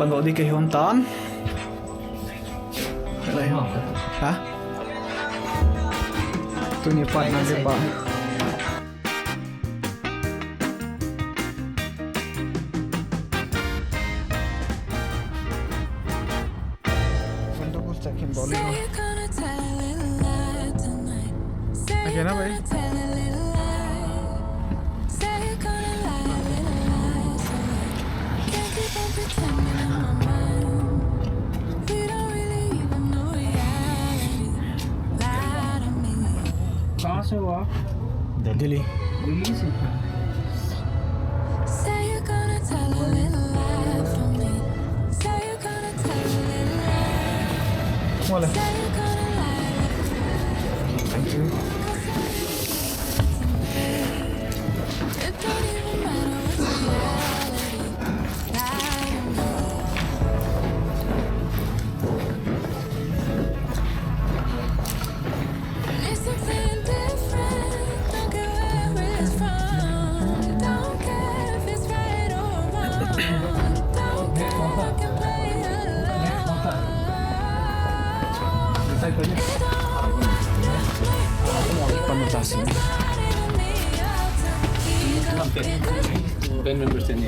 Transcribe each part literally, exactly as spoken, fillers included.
Palo di kahi hon tan. Ha? Tuni pat na di pa. Wonderful check-in bowling. Again, na bhai? कहाँ से हो आप? दिल्ली। दिल्ली से? Wala. Thank you. Band members in,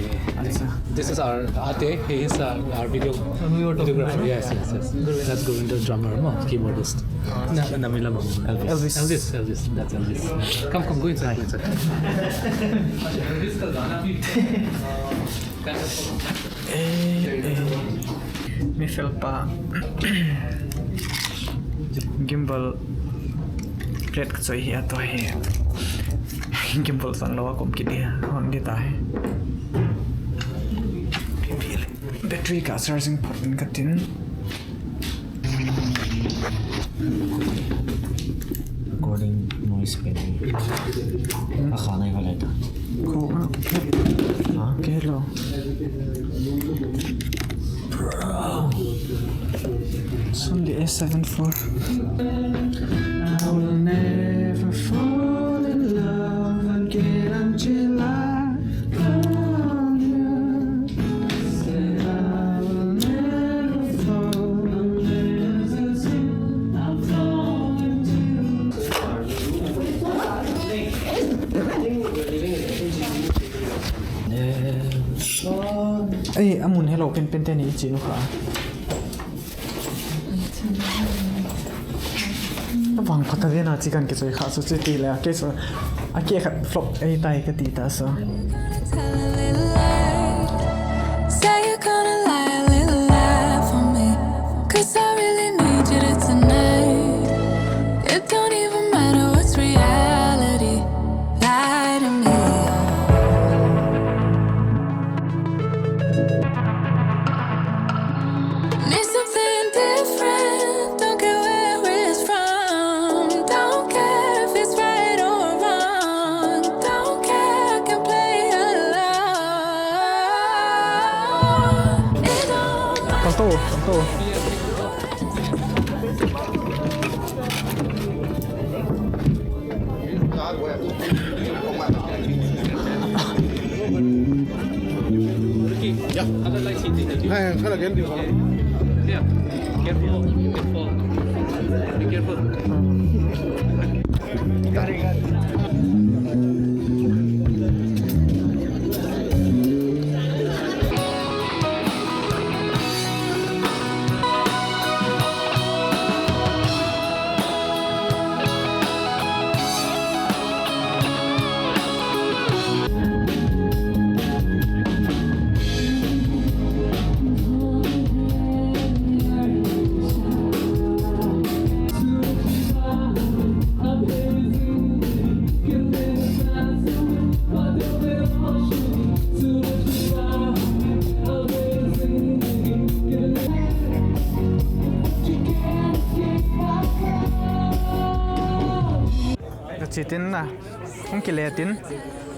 this is our Ate. He is our, our video videographer. Yes, yes, yes. That's Govinda, drummer, no, keyboardist. Na, na, Namila, Elvis. Elvis. Elvis, Elvis. That's Elvis. Come, come, go inside, go inside. Elvis ka gana bhi. Eh, eh. Mi felpa gimbal plate ka choi hi ato hi. Gimbal sang lo a kom kit dia. Hon dia ta hi. Battery ka charging port in ka tin. Recording noise pen. A kha nai ka le ta. Ko ha. Ha? Ke lo. It's only A seven four. I will never fall in love again until I found you. Said I will never fall unless it's you I'm falling to. Ei, amun hello pen pen teni chi nu kha. Vang phat a vena chi kan kichoi kha su chu ti le, a ke su, a ke khat flop ei tai ka ti ta su. Say you're gonna lie a little lie for me, 'cause I really need you to tonight. It don't even matter what's reality. Lie to me. Need something different. Don't care where it's from. Don't care if it's right or wrong. Don't care, I can play along. It don't matter. Tanto, tanto. Yeah. Hey, hey, hey, again, do you want? Yeah. Careful. Careful. Be careful. Gachi tin na. Hung kile tin.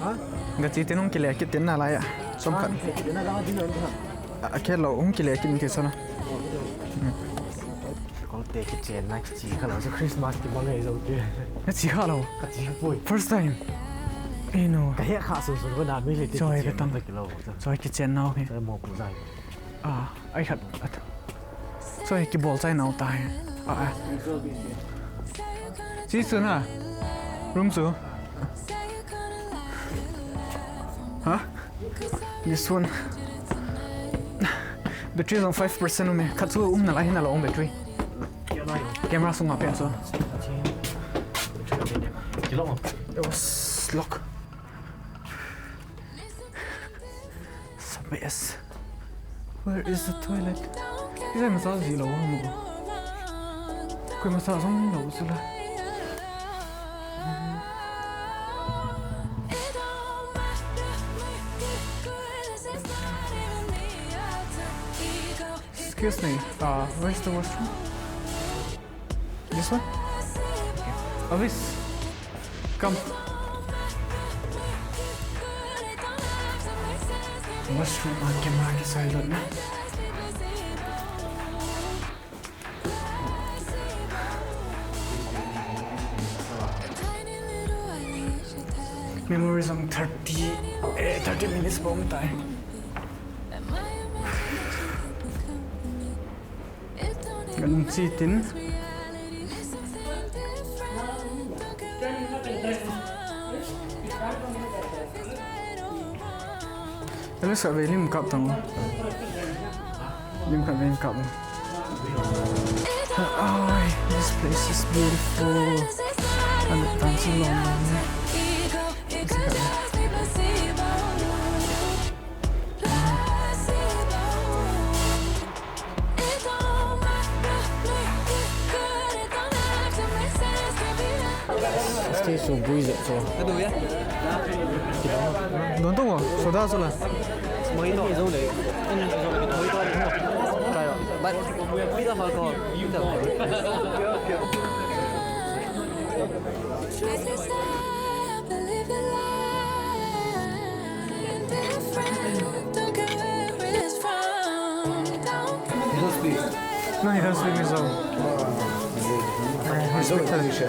Ha? Gachi tin hung kile kit tin na lai a. Som khat. Ah, kile lo, hung kile kit ti sana. Kong te kichen na kichi kha lo chu Christmas ti mang ei zo ti. Na chi kha lo. Ka chi poi. First time. Eh, no. Ka he kha su su ko na mi le ti. Choi kichen ka tam. Ta kilo. Choi kichen na, okay. Choi mo ku zai. Ah, ai khat. At. So, hi kibol chai nau tai. Ah, ah. Si su na. Room su. Huh? This one. Battery is on five percent umi. Khat su um na lai hin a lo um battery. Camera sunga pen su. It was lock. Space. Where is the toilet? Is there massage lo mo? Koi massage song lo sula. Excuse me, uh, where's the washroom? This one? Avis, come. Washroom on camera, this side, no? Memories on thirty, eh, thirty minutes bom tai. Ganun sitin. Alex, a ve lim kap tang. Lim kap, lim kap. Ai, this place is beautiful. Ano tan si long long ne. Stay so bui zet so. Don tong o, soda so la. Mojito. Mojito. Tayo. But without alcohol. Without alcohol. He don't speak. No, he don't speak Mizo. Uh, he speak English.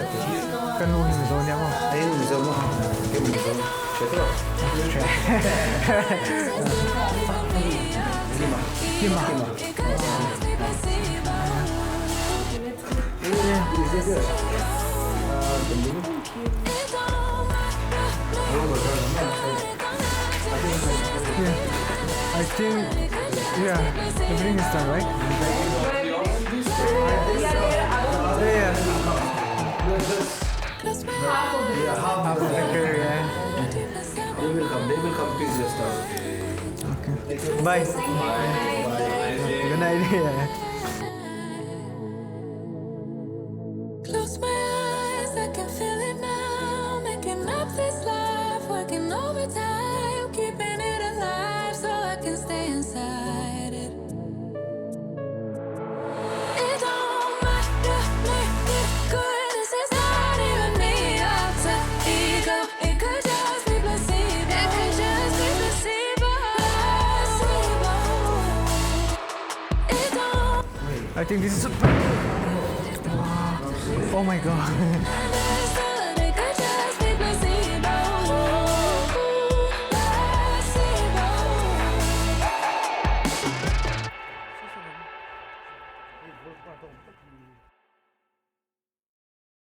Kanu he Mizo niya mo. Ayun, Mizo mo. Ayun, Mizo. Siya to. Lima. Lima. Lima. Yeah. Yeah. I think, yeah, everything is done, right? Yeah, yeah. Half of the curry, yeah. They will come, they will come quick just now. Okay. Bye. Good night. Yeah. Close my eyes, I can feel it now. Making up this life, working overtime, keeping it alive so I can stay inside it. It don't matter, make it good, this is not even me. Alter ego, it could just be placebo. It could just be placebo. Placebo. I think this is a... Oh my God.